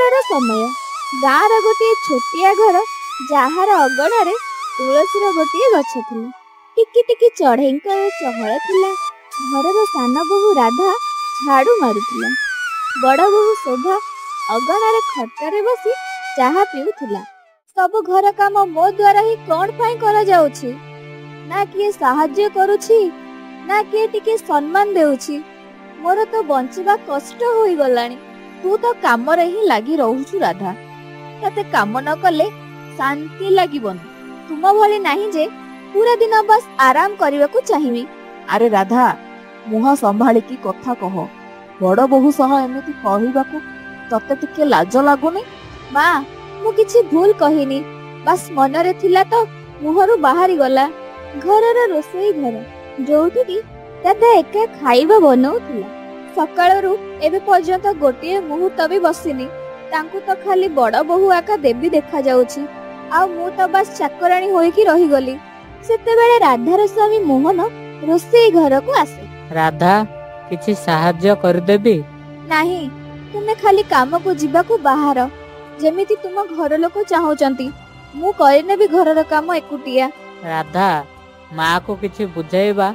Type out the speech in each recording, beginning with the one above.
ସକାଳର ସମୟ। ଗାଁର ଗୋଟିଏ ଛୋଟିଆ ଘର, ଯାହାର ଅଗଣାରେ ତୁଳସୀର ଗୋଟିଏ ଗଛ ଥିଲା। ଟିକି ଟିକି ଚଢେଇଙ୍କର ଚହଳ ଥିଲା। ଘରର ସାନ ବୋହୂ ରାଧା ଝାଡୁ ମାରୁଥିଲା। ବଡ ବୋହୂ ଶୋଭା ଅଗଣାରେ ଖଟରେ ବସି ଚାହା ପିଉଥିଲା। ସବୁ ଘର କାମ ମୋ ଦ୍ଵାରା ହିଁ କଣ ପାଇଁ କରାଯାଉଛି? ନା କିଏ ସାହାଯ୍ୟ କରୁଛି, ନା କିଏ ଟିକେ ସମ୍ମାନ ଦେଉଛି। ମୋର ତ ବଞ୍ଚିବା କଷ୍ଟ ହୋଇଗଲାଣି। ତୁ ତ କାମରେ ହିଁ ଲାଗି ରହୁଛୁ ରାଧା, ତତେ କାମ ନ କଲେ ଶାନ୍ତି ଲାଗିବନି। ତୁମ ଭଳି ନାହିଁ ଯେ ପୁରା ଦିନ ବାସ୍ ଆରାମ କରିବାକୁ ଚାହିଁବି। ଆରେ ରାଧା, ମୁହଁ ସମ୍ଭାଳିକି କଥା କହ। ବଡ ବୋହୂ ସହ ଏମିତି କହିବାକୁ ତତେ ଟିକେ ଲାଜ ଲାଗୁନି? ମା, ମୁଁ କିଛି ଭୁଲ କହିନି, ବାସ୍ ମନରେ ଥିଲା ତ ମୁହଁରୁ ବାହାରି ଗଲା। ଘରର ରୋଷେଇ ଘର, ଯୋଉଠିକି ରାଧା ଏକା ଖାଇବା ବନଉଥିଲା। ସକାଳରୁ ଏବେ ପର୍ଯ୍ୟନ୍ତ ଗୋଟିଏ ମୁହୂର୍ତ୍ତ ବି ବସିନି। ତାଙ୍କୁ ତ ଖାଲି ବଡ ବୋହୂ ଆକା ଦେବୀ ଦେଖାଯାଉଛି, ଆଉ ମୁଁ ତ ବାସ୍ ଚାକରାଣୀ ହୋଇକି ରହିଗଲି। ସେତେବେଳେ ରାଧାର ସ୍ୱାମୀ ମୋହନ ରୋଷେଇ ଘରକୁ ଆସେ। ରାଧା, କିଛି ସାହାଯ୍ୟ କରିଦେବି? ନାହିଁ, ତୁମେ ଖାଲି କାମକୁ ଯିବାକୁ ବାହାର, ଯେମିତି ତୁମ ଘର ଲୋକ ଚାହୁଁଛନ୍ତି। ମୁଁ କରିନେବି ଘରର କାମ ଏକୁଟିଆ। ରାଧା, ମାକୁ କିଛି ବୁଝେଇବା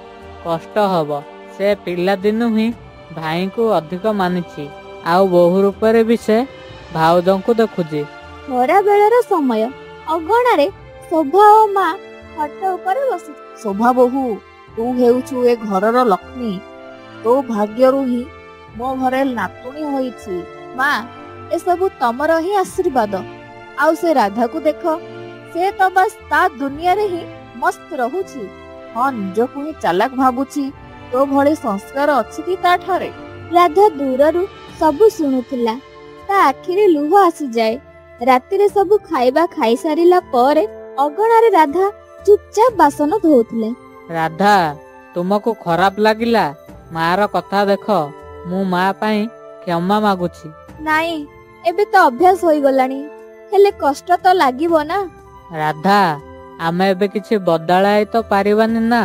କଷ୍ଟ ହବ। ସେ ପିଲାଦିନୁ ହିଁ ଭାଇଙ୍କୁ ଅଧିକ ମାନିଛି, ଆଉ ବୋହୂ ରୂପରେ ବି ସେ ଭାଉଜଙ୍କୁ ଦେଖୁଛି। ଖରା ବେଳର ସମୟ। ଅଗଣାରେ ଶୋଭା ଓ ମା ଖଟ ଉପରେ ବସି। ଶୋଭା ବୋହୂ, ତୁ ହେଉଛୁ ଏ ଘରର ଲକ୍ଷ୍ମୀ। ତୋ ଭାଗ୍ୟରୁ ହିଁ ମୋ ଘରେ ନାତୁଣୀ ହୋଇଛି। ମା, ଏସବୁ ତମର ହିଁ ଆଶୀର୍ବାଦ। ଆଉ ସେ ରାଧାକୁ ଦେଖ, ସେ ତ ବାସ୍ ତା ଦୁନିଆରେ ହିଁ ମସ୍ତ ରହୁଛି। ହଁ, ନିଜକୁ ହିଁ ଚାଲାକ ଭାବୁଛି। ତୋ ଭଳି ସଂସ୍କାର ଅଛି କି ତା ଠାରେ? ରାଧା ଦୂରରୁ ସବୁ ଶୁଣୁଥିଲା। ତା ଆଖିରେ ଲୁହ ଆସିଯାଏ। ରାତିରେ ସବୁ ଖାଇବା ଖାଇସାରିଲା ପରେ ଅଗଣାରେ ରାଧା ଚୁପଚାପ ବାସନ ଧୋଉଥିଲା। ରାଧା, ତୁମକୁ ଖରାପ ଲାଗିଲା ମାର କଥା? ଦେଖ, ମୁଁ ମା ପାଇଁ କ୍ଷମା ମାଗୁଛି। ନାଇଁ, ଏବେ ତ ଅଭ୍ୟାସ ହୋଇଗଲାଣି, ହେଲେ କଷ୍ଟ ତ ଲାଗିବ ନା। ରାଧା, ଆମେ ଏବେ କିଛି ବଦଳାଇ ତ ପାରିବାନି ନା,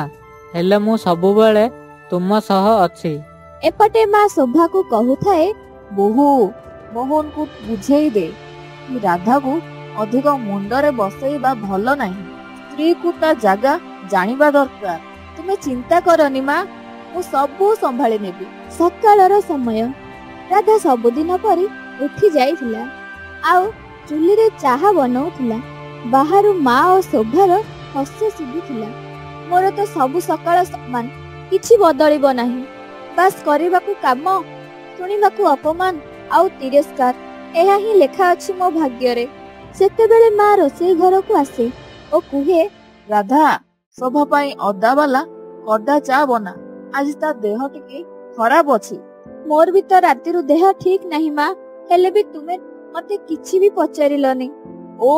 ହେଲେ ମୁଁ ସବୁବେଳେ ତୁମ ସହ ଅଛି। ଏପଟେ ମା ଶୋଭାକୁ କହୁଥାଏ, ବୋହୂ, ମୋହନକୁ ବୁଝେଇ ଦେ କି ରାଧାକୁ ଅଧିକ ମୁଣ୍ଡରେ ବସେଇବା ଭଲ ନାହିଁ। ସ୍ତ୍ରୀକୁ ତା ଜାଗା ଜାଣିବା ଦରକାର। ତୁମେ ଚିନ୍ତା କରନି ମା, ମୁଁ ସବୁ ସମ୍ଭାଳି ନେବି। ସକାଳର ସମୟ। ରାଧା ସବୁଦିନ ପରି ଉଠି ଯାଇଥିଲା ଆଉ ଚୁଲିରେ ଚାହା ବନଉଥିଲା। ବାହାରୁ ମା ଓ ଶୋଭାର ହସ ଶୁଭୁଥିଲା। ମୋର ତ ସବୁ ସକାଳ ସମାନ, କିଛି ବଦଳିବ ନାହିଁ। ବାସ୍ କରିବାକୁ କାମ, ଶୁଣିବାକୁ ଅପମାନ ଆଉ ତିରସ୍କାର, ଏହା ହିଁ ଲେଖା ଅଛି ମୋ ଭାଗ୍ୟରେ। ସେତେବେଳେ ମା ରୋଷେଇ ଘରକୁ ଆସେ ଓ କୁହେ, ରାଧା, ଶୋଭା ପାଇଁ ଅଦା ବାଲା କଡା ଚା ବନା। ଆଜି ତା ଦେହ ଟିକେ ଖରାପ ଅଛି। ମୋର ବି ତ ରାତିରୁ ଦେହ ଠିକ ନାହିଁ ମା, ହେଲେ ବି ତୁମେ ମତେ କିଛି ବି ପଚାରିଲନି। ଓ,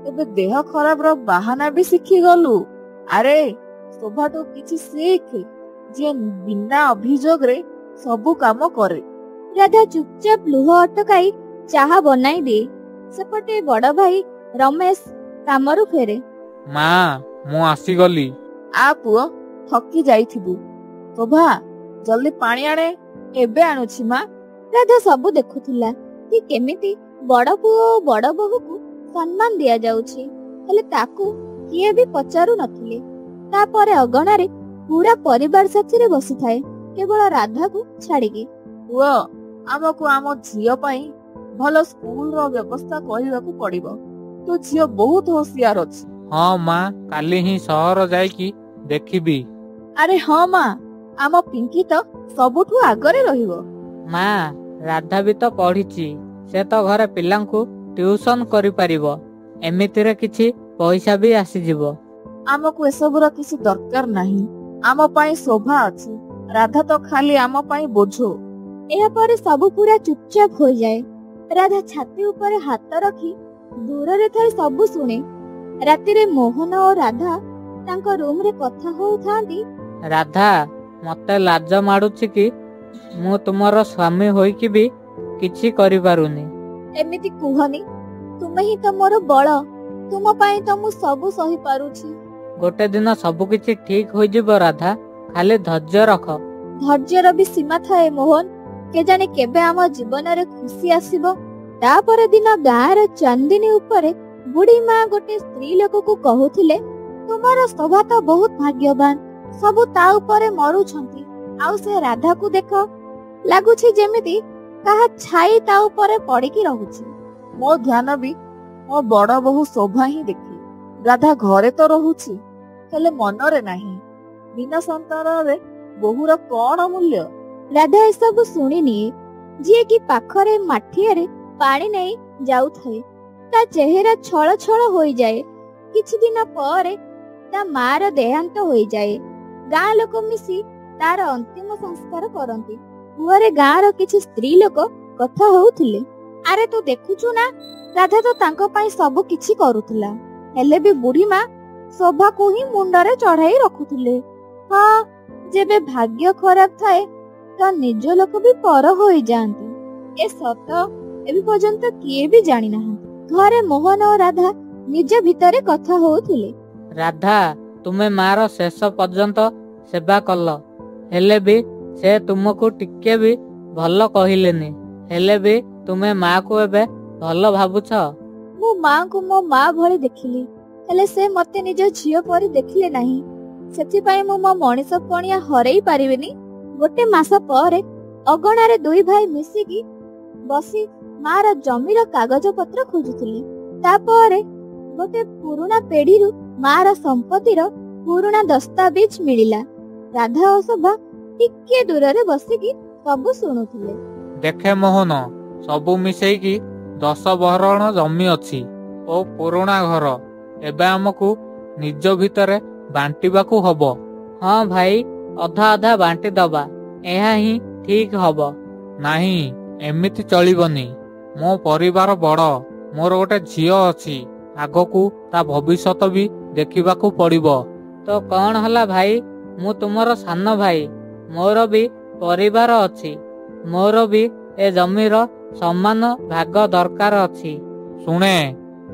ଏବେ ଦେହ ଖରାପର ବାହାନା ବି ଶିଖିଗଲୁ? ଆରେ ଶୋଭାଠୁ କିଛି ଶିଖ, ଯିଏ ବିନା ଅଭିଯୋଗରେ ସବୁ କାମ କରେ। ରାଧା ଚୁପଚାପ ଲୁହ ଅଟକାଇ ଚାହା ବନାଇ ଦିଏ। ସେପଟେ ବଡ ଭାଇ ରମେଶ କାମରୁ ଫେରେ। ମା, ମୁଁ ଆସିଗଲି। ଆ ପୁଅ, ଥକି ଯାଇଥିବୁ। ଶୋଭା, ଜଲ୍ଦି ପାଣି ଆଣେ। ଏବେ ଆଣୁଛି ମା। ରାଧା ସବୁ ଦେଖୁଥିଲା କି କେମିତି ବଡ ପୁଅ ଓ ବଡ ବୋହୂକୁ ସମ୍ମାନ ଦିଆଯାଉଛି, ହେଲେ ତାକୁ କିଏ ବି ପଚାରୁ ନଥିଲେ। ତାପରେ ଅଗଣାରେ ପୁରା ପରିବାର ସାଥିରେ ବସିଥାଏ, କେବଳ ରାଧାକୁ ଛାଡିକି। ପୁଅ, ଆମକୁ ଆମ ଝିଅ ପାଇଁ ଭଲ ସ୍କୁଲର ବ୍ୟବସ୍ଥା କରିବାକୁ ପଡିବ। ତୋ ଝିଅ ବହୁତ ହୋସିଆର ଅଛି। ହଁ ମା, କାଲି ହିଁ ସହର ଯାଇକି ଦେଖିବି। ଆରେ ହଁ ମା, ଆମ ପିଙ୍କି ତ ସବୁଠୁ ଆଗରେ ରହିବ। ମା, ରାଧା ବି ତ ପଢିଛି, ସେ ତ ଘରେ ପିଲାଙ୍କୁ ଟ୍ୟୁସନ କରିପାରିବ। ଏମିତିରେ କିଛି ପଇସା ବି ଆସିଯିବ। ଆମକୁ ଏସବୁର କିଛି ଦରକାର ନାହିଁ। ଆମ ପାଇଁ ଶୋଭା ଅଛି, ରାଧା ତ ଖାଲି ଆମ ପାଇଁ ବୋଝ। ଏହାପରେ ସବୁ ପୁରା ଚୁପଚାପ ହୋଇଯାଏ। ରାଧା ଛାତି ଉପରେ ହାତ ରଖି ଦୂରରେ ଥାଇ ସବୁ ଶୁଣେ। ରାତିରେ ମୋହନ ଓ ରାଧା ତାଙ୍କ ରୁମରେ କଥା ହଉଥାନ୍ତି। ରାଧା, ମତେ ଲାଜ ମାଡୁଛି କି ମୁଁ ତୁମର ସ୍ୱାମୀ ହୋଇକି ବି କିଛି କରିପାରୁନି। ଏମିତି କୁହନି, ତୁମେ ହିଁ ତ ମୋର ବଳ। ତୁମ ପାଇଁ ତ ମୁଁ ସବୁ ସହି ପାରୁଛି। ଗୋଟେ ଦିନ ସବୁ କିଛି ଠିକ ହୋଇଯିବ ରାଧା, ଖାଲି ଧୈର୍ଯ୍ୟ ରଖ। ଧୈର୍ଯ୍ୟର ବି ସୀମା ଥାଏ ମୋହନ। କେଜାଣି କେବେ ଆମ ଜୀବନରେ ଖୁସି ଆସିବ। ତା ପରଦିନ ଗାଁର ଚାନ୍ଦିନୀ ଉପରେ ବୁଢୀ ମା ଗୋଟେ ସ୍ତ୍ରୀ ଲୋକକୁ କହୁଥିଲେ, ତୁମର ଶୋଭା ତ ବହୁତ ଭାଗ୍ୟବାନ, ସବୁ ତା ଉପରେ ମରୁଛନ୍ତି। ଆଉ ସେ ରାଧାକୁ ଦେଖ, ଲାଗୁଛି ଯେମିତି କାହା ଛାଇ ତା ଉପରେ ପଡିକି ରହୁଛି। ମୋ ଧ୍ୟାନ ବି ମୋ ବଡ ବୋହୂ ଶୋଭା ହିଁ ଦେଖେ। ରାଧା ଘରେ ତ ରହୁଛି, ହେଲେ ମନରେ ନାହିଁ। ବିନା ସନ୍ତାନରେ ବୋହୂର କଣ ମୂଲ୍ୟ? ରାଧା ଏସବୁ ଶୁଣିନିଏ, ଯିଏକି ପାଖରେ ମାଠିଆରେ ପାଣି ନେଇ ଯାଉଥାଏ। ତା ଚେହେରା ଛଳ ଛଳ ହୋଇଯାଏ। କିଛି ଦିନ ପରେ ତା ମାର ଦେହାନ୍ତ ହୋଇଯାଏ। ଗାଁ ଲୋକ ମିଶି ତାର ଅନ୍ତିମ ସଂସ୍କାର କରନ୍ତି। କୂଅରେ ଗାଁର କିଛି ସ୍ତ୍ରୀ ଲୋକ କଥା ହଉଥିଲେ। ଆରେ ତୁ ଦେଖୁଛୁ ନା, ରାଧା ତ ତାଙ୍କ ପାଇଁ ସବୁ କିଛି କରୁଥିଲା, ହେଲେ ବି ବୁଢୀ ମା ଶୋଭାକୁ ହିଁ ମୁଣ୍ଡରେ ଚଢାଇ ରଖୁଥିଲେ। ହଁ, ଯେବେ ଭାଗ୍ୟ ଖରାପ ଥାଏ ତ ନିଜ ଲୋକ ବି ପର ହୋଇଯାଆନ୍ତି। ଏ ସତ ଏବେ ପର୍ଯ୍ୟନ୍ତ କିଏ ବି ଜାଣିନାହାନ୍ତି। ଘରେ ମୋହନ ଓ ରାଧା ନିଜ ଭିତରେ କଥା ହଉଥିଲେ। ରାଧା, ତୁମେ ମାର ଶେଷ ପର୍ଯ୍ୟନ୍ତ ସେବା କଲ, ହେଲେ ବି ସେ ତୁମକୁ ଟିକେ ବି ଭଲ କହିଲେନି। ହେଲେ ବି ତୁମେ ମାକୁ ଏବେ ଭଲ ଭାବୁଛ? ମୁଁ ମାଙ୍କୁ ମୋ ମା ଭଳି ଦେଖିଲି, ହେଲେ ସେ ମତେ ନିଜ ଝିଅ ପରି ଦେଖିଲେ ନାହିଁ। ସେଥିପାଇଁ ମୁଁ ମୋ ମଣିଷ ପଣିଆ ହରେଇ ପାରିବିନି। ଗୋଟେ ମାସ ପରେ ଅଗଣାରେ ଦୁଇ ଭାଇ ମିଶିକି ବସି ମାର ଜମିର କାଗଜ ପତ୍ର ଖୋଜୁଥିଲେ। ତାପରେ ଗୋଟେ ପୁରୁଣା ପେଢୀରୁ ମାର ସମ୍ପତ୍ତିର ପୁରୁଣା ଦସ୍ତାବିଜ ମିଳିଲା। ରାଧା ଓ ଶୋଭା ଟିକିଏ ଦୂରରେ ବସିକି ସବୁ ଶୁଣୁଥିଲେ। ଦେଖେ ମୋହନ, ସବୁ ମିଶେଇକି 10 ବହରଣ ଜମି ଅଛି ଓ ପୁରୁଣା ଘର। ଏବେ ଆମକୁ ନିଜ ଭିତରେ ବାଣ୍ଟିବାକୁ ହବ। ହଁ ଭାଇ, ଅଧା ଅଧା ବାଣ୍ଟି ଦବା, ଏହା ହିଁ ଠିକ ହବ। ନାହିଁ, ଏମିତି ଚଳିବନି। ମୋ ପରିବାର ବଡ, ମୋର ଗୋଟେ ଝିଅ ଅଛି, ଆଗକୁ ତା ଭବିଷ୍ୟତ ବି ଦେଖିବାକୁ ପଡିବ। ତ କଣ ହେଲା ଭାଇ, ମୁଁ ତୁମର ସାନ ଭାଇ, ମୋର ବି ପରିବାର ଅଛି, ମୋର ବି ଏ ଜମିର ସମାନ ଭାଗ ଦରକାର ଅଛି। ଶୁଣେ,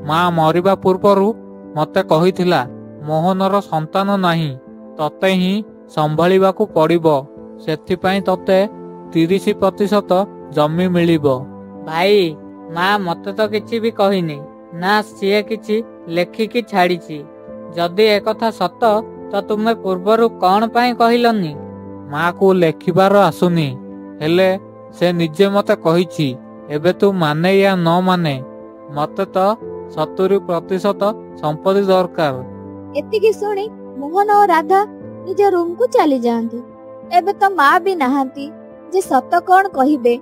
ମା ମରିବା ପୂର୍ବରୁ ମତେ କହିଥିଲା, ମୋହନର ସନ୍ତାନ ନାହିଁ, ତତେ ହିଁ ସମ୍ଭାଳିବାକୁ ପଡିବ। ସେଥିପାଇଁ ତତେ 30% ଜମି ମିଳିବ। ଭାଇ, ମା ମତେ ତ କିଛି ବି କହିନି, ନା ସିଏ କିଛି ଲେଖିକି ଛାଡିଛି। ଯଦି ଏକଥା ସତ ତ ତୁମେ ପୂର୍ବରୁ କଣ ପାଇଁ କହିଲନି? ମାକୁ ଲେଖିବାର ଆସୁନି, ହେଲେ ସେ ନିଜେ ମତେ କହିଛି। ଏବେ ତୁ ମାନେ ୟା ନ ମାନେ, ମତେ ତ 70% ସମ୍ପତ୍ତି ଦରକାର। ଏତିକି ଶୁଣି ମୋହନ ଓ ରାଧା ନିଜ ରୁମକୁ ଚାଲି ଯାଆନ୍ତି। ଏବେ ତ ମା ବି ନାହାନ୍ତି ଯେ ସତ କଣ କହିବେ।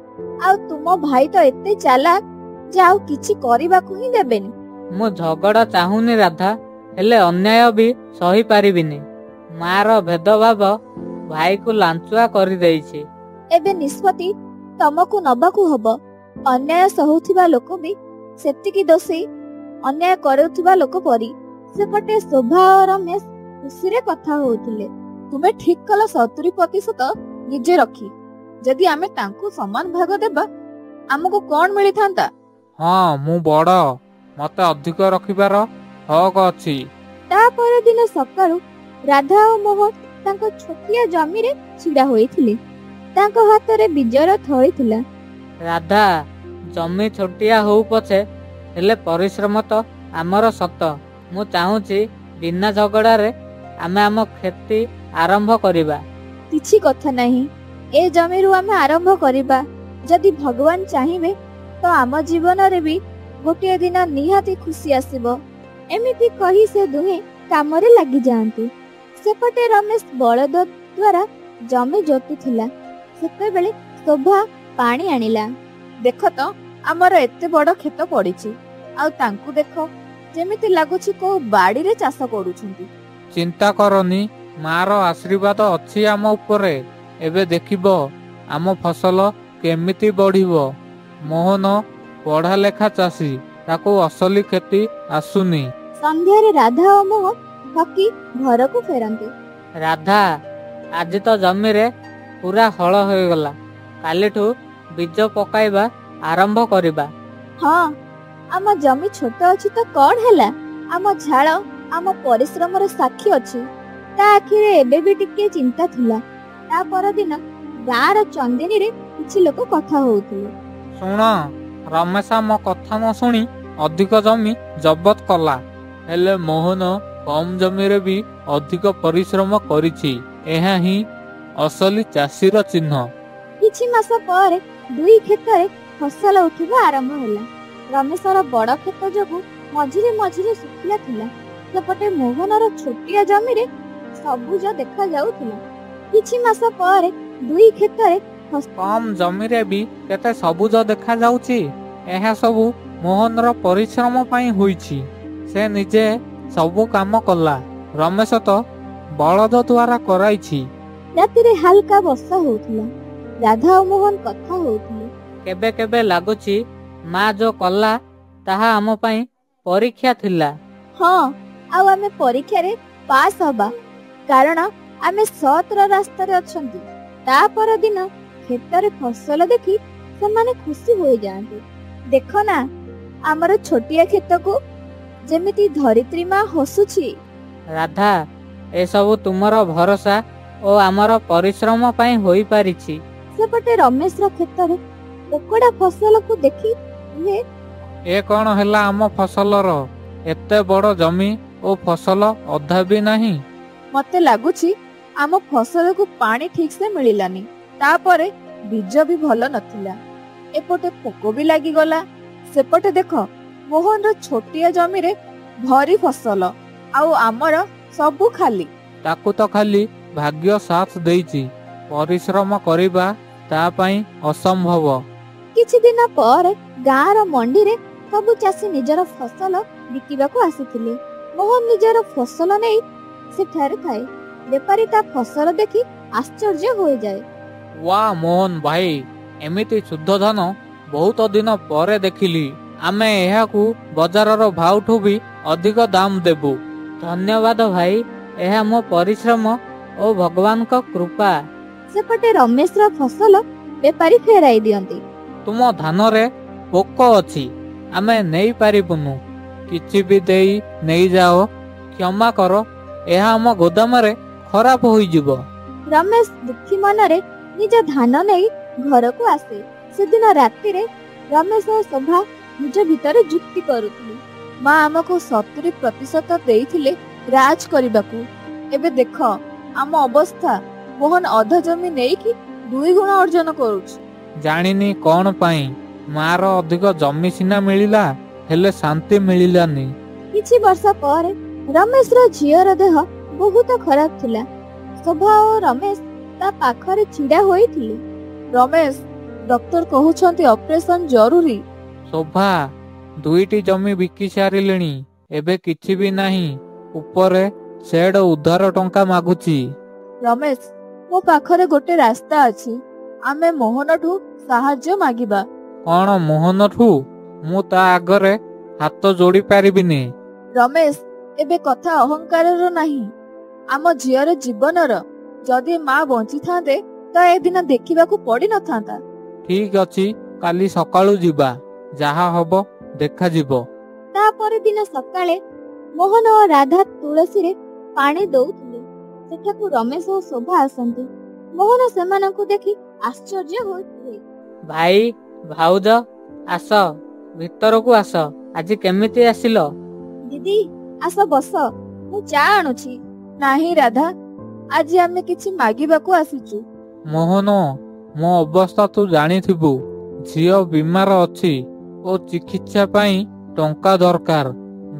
ଆଉ ତୁମ ଭାଇ ତ ଏତେ ଚାଲାକ ଯେ ଆଉ କିଛି କରିବାକୁ ହିଁ ଦେବେନି। ମୁଁ ଝଗଡା ଚାହୁଁନି ରାଧା, ହେଲେ ଅନ୍ୟାୟ ବି ସହି ପାରିବିନି। ମାର ଭେଦଭାବ ଭାଇକୁ ଲାଞ୍ଚୁଆ କରିଦେଇଛି। ଏବେ ନିଷ୍ପତ୍ତି ତମକୁ ନବାକୁ ହବ। ଅନ୍ୟାୟ ସହୁଥିବା ଲୋକ ବି ସେତିକି ଦୋଷୀ ଅନ୍ୟାୟ କରୁଥିବା ଲୋକ ପରି। ସେପଟେ ଶୋଭା ଓ ରମେଶ ଖୁସିରେ କଥା ହଉଥିଲେ। ତୁମେ ଠିକ କଲ 70% ନିଜେ ରଖି। ଯଦି ଆମେ ତାଙ୍କୁ ସମାନ ଭାଗ ଦେବା, ଆମକୁ କଣ ମିଳିଥାନ୍ତା? ହଁ, ମୁଁ ବଡ, ମତେ ଅଧିକ ରଖିବାର ହକ ଅଛି। ତା ପରଦିନ ସକାଳୁ ରାଧା ଓ ମୋହନ ତାଙ୍କ ଛୋଟିଆ ଜମିରେ ଛିଡା ହୋଇଥିଲେ। ତାଙ୍କ ହାତରେ ବୀଜର ଥଳି ଥିଲା। ରାଧା, ଜମି ଛୋଟିଆ ହଉ ପଛେ, ହେଲେ ପରିଶ୍ରମ ତ ଆମର ସତ। ମୁଁ ଚାହୁଁଛି ବିନା ଝଗଡାରେ ଆମେ ଆମ କ୍ଷତି ଆରମ୍ଭ କରିବା। କିଛି କଥା ନାହିଁ, ଏ ଜମିରୁ ଆମେ ଆରମ୍ଭ କରିବା। ଯଦି ଭଗବାନ ଚାହିଁବେ ତ ଆମ ଜୀବନରେ ବି ଗୋଟିଏ ଦିନ ନିହାତି ଖୁସି ଆସିବ। ଏମିତି କହି ସେ ଦୁହେଁ କାମରେ ଲାଗିଯାଆନ୍ତି। ସେପଟେ ରମେଶ ବଳଦ ଦ୍ୱାରା ଜମି ଜୋତୁଥିଲା। ସେତେବେଳେ ଶୋଭା ପାଣି ଆଣିଲା। ଦେଖ ତ, ଆମର ଏତେ ବଡ କ୍ଷେତ ପଡିଛି, ଆଉ ତାଙ୍କୁ ଦେଖ, ଯେମିତି ଲାଗୁଛି କୋଉ ବାଡିରେ ଚାଷ କରୁଛନ୍ତି। ଚିନ୍ତା କରନି, ମାର ଆଶୀର୍ବାଦ ଅଛି ଆମ ଉପରେ। ଏବେ ଦେଖିବ ଆମ ଫସଲ କେମିତି ବଢିବ। ମୋହନ ପଢା ଲେଖା ଚାଷୀ, ତାକୁ ଅସଲି କ୍ଷତି ଆସୁନି। ସନ୍ଧ୍ୟାରେ ରାଧା ଓ ମୋହନ ଥକି ଘରକୁ ଫେରନ୍ତି। ରାଧା, ଆଜି ତ ଜମିରେ ପୁରା ହଳ ହୋଇଗଲା। କାଲିଠୁ ବୀଜ ପକାଇବା ଆରମ୍ଭ କରିବା। ହଁ, ଆମ ଜମି ଛୋଟ ଅଛି ତ କଣ ହେଲା, ଆମ ଝାଳ ଆମ ପରିଶ୍ରମର ସାକ୍ଷୀ ଅଛି। ତା ଆଖିରେ ଏବେ ବି ଟିକେ ଚିନ୍ତା ଥିଲା। ତା ପରଦିନ ଗାଁର ଚନ୍ଦିନୀରେ କିଛି ଲୋକ କଥା ହଉଥିଲେ। ଶୁଣ, ରମେଶ ଆମ କଥା ନ ଶୁଣି ଅଧିକ ଜମି ଜବତ କଲା, ହେଲେ ମୋହନ କମ ଜମିରେ ବି ଅଧିକ ପରିଶ୍ରମ କରିଛି। ଏହା ହିଁ ଅସଲି ଚାଷୀର ଚିହ୍ନ। କିଛି ମାସ ପରେ ଦୁଇ କ୍ଷେତରେ ଫସଲ ଉଠିବା ଆରମ୍ଭ ହେଲା। ରମେଶର ବଡ କ୍ଷେତ ଯୋଗୁ ମଝିରେ ମଝିରେ ଶୁଖିଲା ଥିଲା, ସେପଟେ ମୋହନର ଛୋଟିଆ ଜମିରେ ସବୁଜ ଦେଖାଯାଉଥିଲା। କିଛି ମାସ ପରେ ଦୁଇ କ୍ଷେତରେ କମ ଜମିରେ ବି କେତେ ସବୁଜ ଦେଖାଯାଉଛି। ଏହା ସବୁ ମୋହନର ପରିଶ୍ରମ ପାଇଁ ହୋଇଛି। ସେ ନିଜେ ସବୁ କାମ କଲା, ରମେଶ ତ ବଳଦ ଦ୍ୱାରା କରାଇଛି। ରାତିରେ ହାଲକା ବର୍ଷା ହଉଥିଲା। ରାଧା ଓ ମୋହନ କଥା ହଉଥିଲେ। କେବେ କେବେ ଲାଗୁଛି ମା ଯୋଉ କଲା ତାହା ଆମ ପାଇଁ ପରୀକ୍ଷା ଥିଲା। ହଁ, ଆଉ ଆମେ ପରୀକ୍ଷାରେ ପାସ୍ ହବା, କାରଣ ଆମେ ସତର ରାସ୍ତାରେ ଅଛନ୍ତି। ତା ପରଦିନ କ୍ଷେତରେ ଫସଲ ଦେଖି ସେମାନେ ଖୁସି ହୋଇଯାଆନ୍ତି। ଦେଖ ନା, ଆମର ଛୋଟିଆ କ୍ଷେତକୁ ଯେମିତି ଧରିତ୍ରୀ ମା ହସୁଛି। ରାଧା, ଏସବୁ ତୁମର ଭରସା ଓ ଆମର ପରିଶ୍ରମ ପାଇଁ ହୋଇପାରିଛି। ସେପଟେ ରମେଶର କ୍ଷେତରେ ପୋକଡା ଫସଲକୁ ଦେଖି କୁହେ, ଏ କଣ ହେଲା ଆମ ଫସଲର? ଏତେ ବଡ ଜମି ଓ ଫସଲ ଅଧା ବି ନାହିଁ। ମତେ ଲାଗୁଛି ଆମ ଫସଲକୁ ପାଣି ଠିକ ସେ ମିଳିଲାନି, ତାପରେ ବୀଜ ବି ଭଲ ନଥିଲା, ଏପଟେ ପୋକ ବି ଲାଗିଗଲା। ସେପଟେ ଦେଖ, ମୋହନର ଛୋଟିଆ ଜମିରେ ଭରି ଫସଲ, ଆଉ ଆମର ସବୁ ଖାଲି। ତାକୁ ତ ଖାଲି ଭାଗ୍ୟ ସାଥ ଦେଇଛି, ପରିଶ୍ରମ କରିବା ତା ପାଇଁ ଅସମ୍ଭବ। କିଛି ଦିନ ପରେ ଗାଁର ମଣ୍ଡିରେ ସବୁ ଚାଷୀ ନିଜର ଫସଲ ବିକିବାକୁ ଆସିଥିଲେ। ମୋହନ ନିଜର ଫସଲ ନେଇ ସେଠାରେ ଥାଏ। ବେପାରୀ ତା ଫସଲ ଦେଖି ଆଶ୍ଚର୍ଯ୍ୟ ହୋଇଯାଏ। ୱା ମୋହନ ଭାଇ, ଏମିତି ଶୁଦ୍ଧ ଧାନ ବହୁତ ଦିନ ପରେ ଦେଖିଲି। ଆମେ ଏହାକୁ ବଜାରର ଭାଉଠୁ ବି ଅଧିକ ଦାମ ଦେବୁ। ଧନ୍ୟବାଦ ଭାଇ, ଏହା ମୋ ପରିଶ୍ରମ ଓ ଭଗବାନଙ୍କ କୃପା। ସେପଟେ ରମେଶର ଫସଲ ବେପାରୀ ଫେରାଇ ଦିଅନ୍ତି। ତୁମ ଧାନରେ ପୋକ ଅଛି, ଆମେ ନେଇପାରିବୁନୁ। କିଛି ବି ଦେଇ ନେଇଯାଅ, କ୍ଷମା କର, ଏହା ଆମ ଗୋଦାମରେ ଖରାପ ହୋଇଯିବ। ରମେଶ ଦୁଃଖୀ ମନରେ ନିଜ ଧାନ ନେଇ ଘରକୁ ଆସେ। ସେଦିନ ରାତିରେ ରମେଶ ଓ ଶୋଭା ନିଜ ଭିତରେ ଯୁକ୍ତି କରୁଥିଲେ। ମା ଆମକୁ 70% ଦେଇଥିଲେ ରାଜ କରିବାକୁ, ଏବେ ଦେଖ ଆମ ଅବସ୍ଥା। ମୋହନ ଅଧା ଜମି ନେଇକି ଦୁଇ ଗୁଣ ଅର୍ଜନ କରୁଛି। ଜାଣିନି କଣ ପାଇଁ ମାର ଅଧିକ ଜମି ସିନା ମିଳିଲା, ହେଲେ ଶାନ୍ତି ମିଳିଲାନି। କିଛି ବର୍ଷ ପରେ ରମେଶର ଝିଅର ଦେହ ବହୁତ ଖରାପ ଥିଲା। ଶୋଭା ଓ ରମେଶ ତା ପାଖରେ ଛିଡା ହୋଇଥିଲେ। ରମେଶ, ଡକ୍ଟର କହୁଛନ୍ତି ଅପରେସନ ଜରୁରୀ। ଶୋଭା, ଦୁଇଟି ଜମି ବିକି ସାରିଲିଣି, ଏବେ କିଛି ବି ନାହିଁ। ଉପରେ ସେଡ ଉଧାର ଟଙ୍କା ମାଗୁଛି। ରମେଶ, ମୋ ପାଖରେ ଗୋଟେ ରାସ୍ତା ଅଛି। ଆମେ ମୋହନଠୁ ସାହାଯ୍ୟ ମାଗିବା। କଣ, ମୋହନଠୁ? ମୁଁ ତା ଆଗରେ ହାତ ଯୋଡି ପାରିବିନି। ରମେଶ, ଏବେ କଥା ଅହଙ୍କାରର ନାହିଁ, ଆମ ଝିଅର ଜୀବନର। ଯଦି ମା ବଞ୍ଚିଥାନ୍ତେ ତ ଏ ଦିନ ଦେଖିବାକୁ ପଡିନଥାନ୍ତା। ଠିକ ଅଛି, କାଲି ସକାଳୁ ଯିବା, ଯାହା ହବ ଦେଖାଯିବ। ତା ପରଦିନ ସକାଳେ ମୋହନ ଓ ରାଧା ତୁଳସୀରେ ପାଣି ଦଉଥିଲେ। ସେଠାକୁ ରମେଶ ଓ ଶୋଭା ଆସନ୍ତି। ମୋହନ ସେମାନଙ୍କୁ ଦେଖି ଆଶ୍ଚର୍ଯ୍ୟ ହୋଇଥିଲେ। ଭାଇ, ଭାଉଜ, ଆସ, ଭିତରକୁ ଆସ। ଆଜି କେମିତି ଆସିଲ? ଦିଦି, ଆସ ବସ, ମୁଁ ଚା ଆଣୁଛି। ନାହିଁ ରାଧା, ଆଜି ଆମେ କିଛି ମାଗିବାକୁ ଆସିଛୁ। ମୋହନ, ମୋ ଅବସ୍ଥା ତୁ ଜାଣିଥିବୁ। ଝିଅ ବିମାର ଅଛି ଓ ଚିକିତ୍ସା ପାଇଁ ଟଙ୍କା ଦରକାର।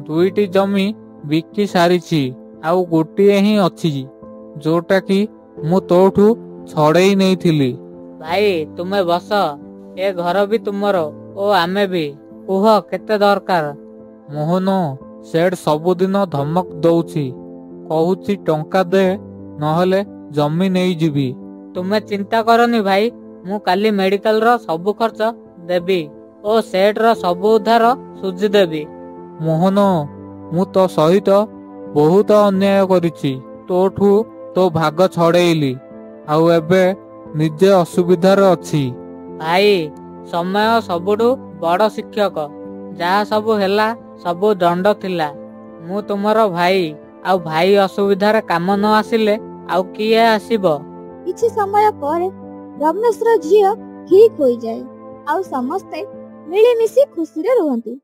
ଦୁଇଟି ଜମି ବିକି ସାରିଛି, ଆଉ ଗୋଟିଏ ହିଁ ଅଛି, ଯୋଉଟା କି ମୁଁ ତୋଠୁ ଛଡେଇ ନେଇଥିଲି। ଭାଇ, ତୁମେ ବସ। ଏ ଘର ବି ତୁମର ଓ ଆମେ ବି। କୁହ କେତେ ଦରକାର? ମୋହନ, ସେଠ ସବୁଦିନ ଧମକ ଦଉଛି, କହୁଛି ଟଙ୍କା ଦେ, ନହେଲେ ଜମି ନେଇଯିବି। ତୁମେ ଚିନ୍ତା କରନି ଭାଇ, ମୁଁ କାଲି ମେଡିକାଲର ସବୁ ଖର୍ଚ୍ଚ ଦେବି ଓ ସେଠର ସବୁ ଉଧାର ସୁଝିଦେବି। ମୋହନ, ମୁଁ ତୋ ସହିତ ବହୁତ ଅନ୍ୟାୟ କରିଛି। ତୋଠୁ ତୋ ଭାଗ ଛଡେଇଲି, ଆଉ ଏବେ ନିଜେ ଅସୁବିଧାରେ ଅଛି। ଭାଇ, ସମୟ ସବୁଠୁ ବଡ ଶିକ୍ଷକ। ଯାହା ସବୁ ହେଲା ସବୁ ଦଣ୍ଡ ଥିଲା। ମୁଁ ତୁମର ଭାଇ, ଆଉ ଭାଇ ଅସୁବିଧାରେ କାମ ନ ଆସିଲେ ଆଉ କିଏ ଆସିବ? କିଛି ସମୟ ପରେ ରମେଶର ଝିଅ ଠିକ ହୋଇଯାଏ, ଆଉ ସମସ୍ତେ ମିଳିମିଶି ଖୁସିରେ ରୁହନ୍ତି।